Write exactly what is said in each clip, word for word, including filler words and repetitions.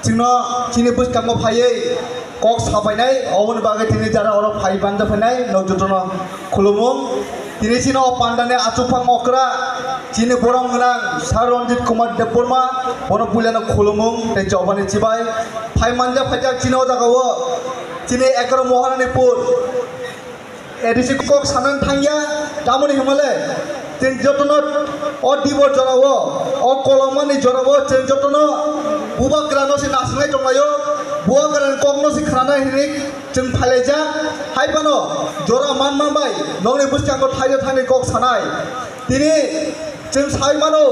Chwngno chini bwskango phaiwi kok sabainai, oboni bagwi tini jara oro phai banja phainai, nok jotono khulumung. Tini chini o pandani achukphang okra, chini borom gwnang Sir Ranjit Kumar Debbarma, bono puilano khulumung tei chobani chibai. Phai manja phaijak chini o jagao, chini Egaroh Maharanipur A D C kok sanani thangya, tamoni hwnmale chwng jotono o dibor jorao, o kolomani jorao chwng jotono bubagrano se nasinai tonglaio, bubagrani kokno se khwnanai hinwi chwng phailaijak. Hai phano jora manma bai nokni bwskango thaio thani kok sanai. Tini chwng sai mano,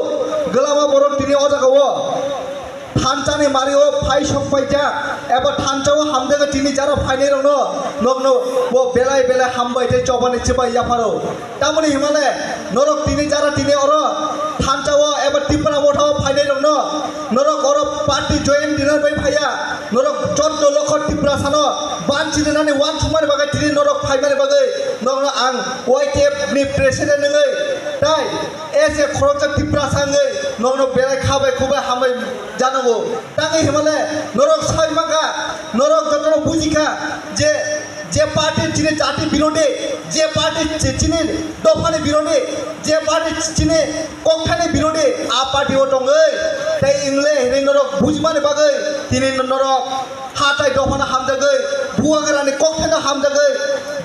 gwlama borok tini o jagao thanchani mario phai sok paijak, eba thanchao hamjagwi tini jara phainairokno nokno bo belai belai hambai tei chobani chibai yapharo. Tamoni hwnmale norok tini jara tini oro thanchao eba Tipra Mothao phainairokno norok oro party join dinani bai phaiya, norok jotto lokho Tiprasano banchi rinani uansukmani bagwi tini norok phaimani bagwi nokno ang Y T F ni president wngwi tai ese khoroksa Tiprasa wngwi nokno belai kha bai khubai hambai janogo. Tangwi hwnmale norok sai mankha, norok jotono bujikha je, je party chini jati birodi, je party chi-, chini dophani birodi, je party chini kokthaini birodi, a party o tongwi tei ingle hinwi norok bujimani bagwi tini norok ha tai dophano hamjagwi, bubagrani kokthaino hamjagwi,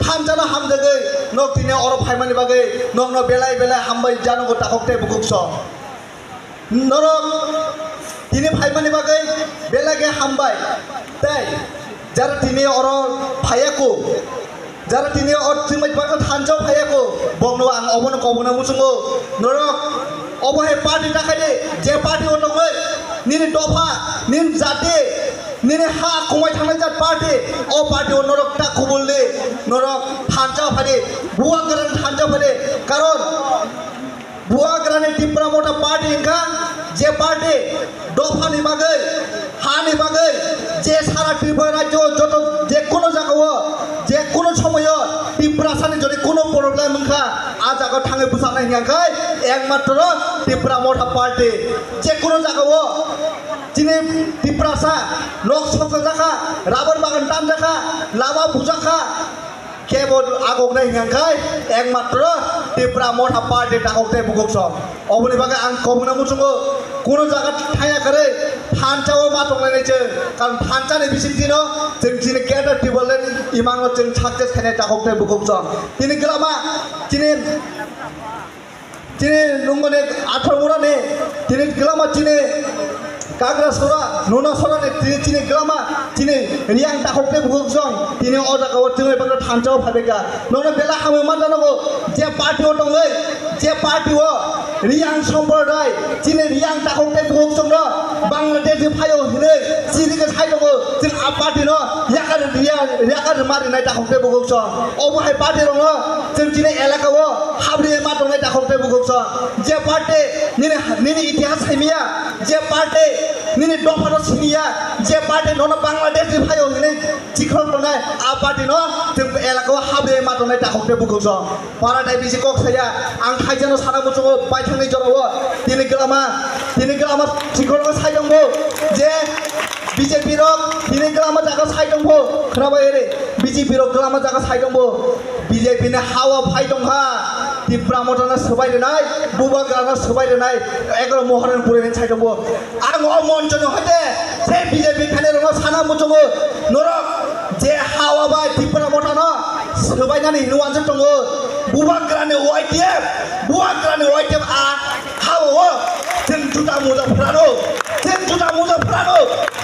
thanchano hamjagwi, nok tini oro phaimani bagwi nokno belai belai hambai janogo takhuk tei bukhuk song. Norok tini phaimani bagwi belai khe hambai. Tei jara tini oro phaiya kho, jara tini o chwngbai bagwi thansa phaiya kho, bokno ang obono kobokna muchungo. Norok obo hai party ta khaidi, je party o tongwi nini dopha, nini jati, nini ha khumai thangnai jat party, o party o norok ta kubul di, norok thansa phadi, bubagrani thansa phadi, karon bubagrani Tipra Motha party wngkha je party dophani bagwi, hani bagwi, je sara Tripura rajyo joto je kono jagao, je kono somoyo Tiprasani jodi kono problem wngkha, a jagao thangwi bwchanai hwnka khe ekmatro Tipra Motha party. Je kono jagao chini Tiprasa nok sokjakha, rubber bagan tamjakha, lama bujakha, kebo agoknai hwnka khe ekmatro Tipra Motha party takhuk tei bukhuk song. Oboni bagwi ang kobokno muchungo, kono jaga thaya kwrwi thansa o ma tonglainai chwng, karon thansa ni bisingtwi no chwng chini greater Tipraland imang no chwng success khainai takhuk tei bukhuk song. Tini gwlama chini Chini nungmani athar murani, tini gwlama chini Kagra sora, Nuna sorani, tini chini gwlama, chini Riyang takhuk tei bukhuk song, tini o jaga o chwngwi bagwi thansa o phaibaikha. Nokno belai hamwi manjanogo, je party o tongwi, je party o Riyang somproday, chini Riyang takhuk tei bukhuk songno Bangladesh ni phaio hinwi chini khe sai tongo, chwng a party no yakar riya, yakar marinai takhuk tei bukhuk song. Obo hai party rokno chwng chini elaka o habri ma tongnai takhuk tei bukhuk song. Je party nini, nini itihas saimiya, je party nini dopha no siniya, je party nono Bangladesh ni phaio hinwi chikhor tongnai, a party no chwng elaka o habri ma tongnai takhuk tei bukhuk song. Para dai bisi kok saya, ang khaijano sana muchungo baithangni jorao tini gwlama, tini gwlama chikhorno sai tongbo je B J P rok tini gwlama jaga sai tongbo, khwnabai ere B J P rok gwlama jaga sai tongbo, B J P ni hawa phai tongkha, Tipra Mothano swbai rwnai, Bubagrano swbai rwnai, Egaroh Moharanpur ni sai tongbo. Ang o monchoni hoite je B J P khainai rokno sana muchungo, norok je hawa bai Tipra Mothano swbainani hinwi uansuk tongo, Bubagrani Y T F, Bubagrani Y T F a hawa o chwng juta muja phwrano, chwng juta muja phwrano,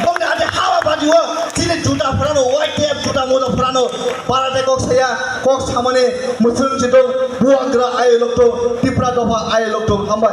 bongni ate hawa baji o chini juta phwrano, Y T F juta muja phwrano, para tei kok saya, kok samani mwswng chidong, Bubagra ayo lokto, Tipra dopha ayo lokto, hambai.